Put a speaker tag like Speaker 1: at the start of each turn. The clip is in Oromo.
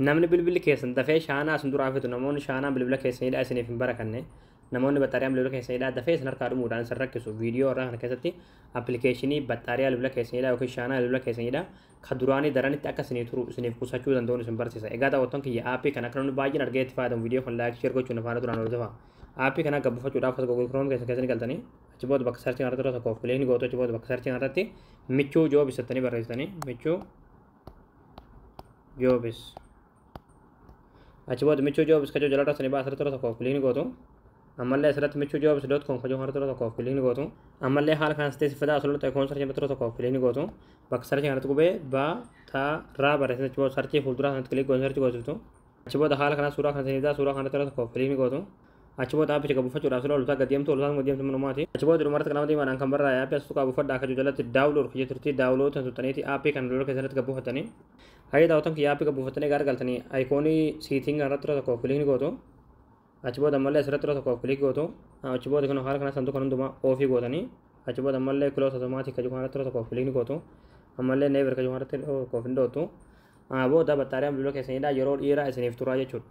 Speaker 1: Namni bilbilli keessan dafee shaanaa isin duraa fitu, namoonni shaanaa bilbila keessanidha isiniif hin barakanne, namoonni battaariyaa bilbila keessanidha dafee isin harkaa dhumuudhaan isin rakkisu, viidiyoo irraa kana keessatti appilikeeshinii battaariyaa bilbila keessanidha yookiin shaanaa bilbila keessanidha ka duraanii daranitti akka isinii turu isiniif qusachuu danda'uun isin barsiisa. Egaa daawwattoon kiyya, aappii kana akka namni baay'een argee itti fayyadamu viidiyoo kan like, share gochuun faana duraan hordofaa. Aappii kana gabbufachuudhaaf as Google Chrome keessa keessanii galtanii, achi booda bakka searchii kanarratti yeroo tokkoof click gootu. Achi booda bakka searchii kanarratti Michuu Jobs jettanii barreessitanii, Michuu Jobs. Achi booda Michuu Jobs kajoo jalaa irratti baa asirratti yeroo tokkoof click gootu. Ammallee asirratti michuujobs.com kajoo kanarratti yeroo tokkoof click gootu. Ammallee haala kanaan teessifataa asirratti icon searchii irratti yeroo tokkoof click gootu. Bakka searchii kanarratti qubee ba ta raa barreessanii, achi booda searchii fuulduraa sanatti click gootu, searchii goosiftu. Achi booda haala kanaan suuraa kana sinidaa, suuraa kanarratti yeroo tokkoof click gootu. Achi booda aappicha buufachuudhaaf sila oltaa gad deemtu, oltaa gad deemtu manumaati. Achi booda dhumarratti qalama diimaadhaan kan barraa'e aappii as tuqaa buufadhaa akka jalatti download kan jirtutti download kan tuqxaniiti aappii kan lola keessatti gad buufatanii. Hayya daawwatan kiyya, aappii gad buufatanii gara galtanii iconii setting irratti yeroo tokkoof click gootu. Achi booda ammallee asirratti yeroo tokkoof click gootu. Achi booda kan haala kana sanduuqa hundumaa off gootanii, achi booda ammallee close automatic kan kanarratti yeroo tokkoof click gootu. Ammallee never kan kanarratti yeroo tokkoof hin dhoottu. Booda battaariyaan bilbila keessanidha yeroo dheeraa isiniif turaa jechuudha.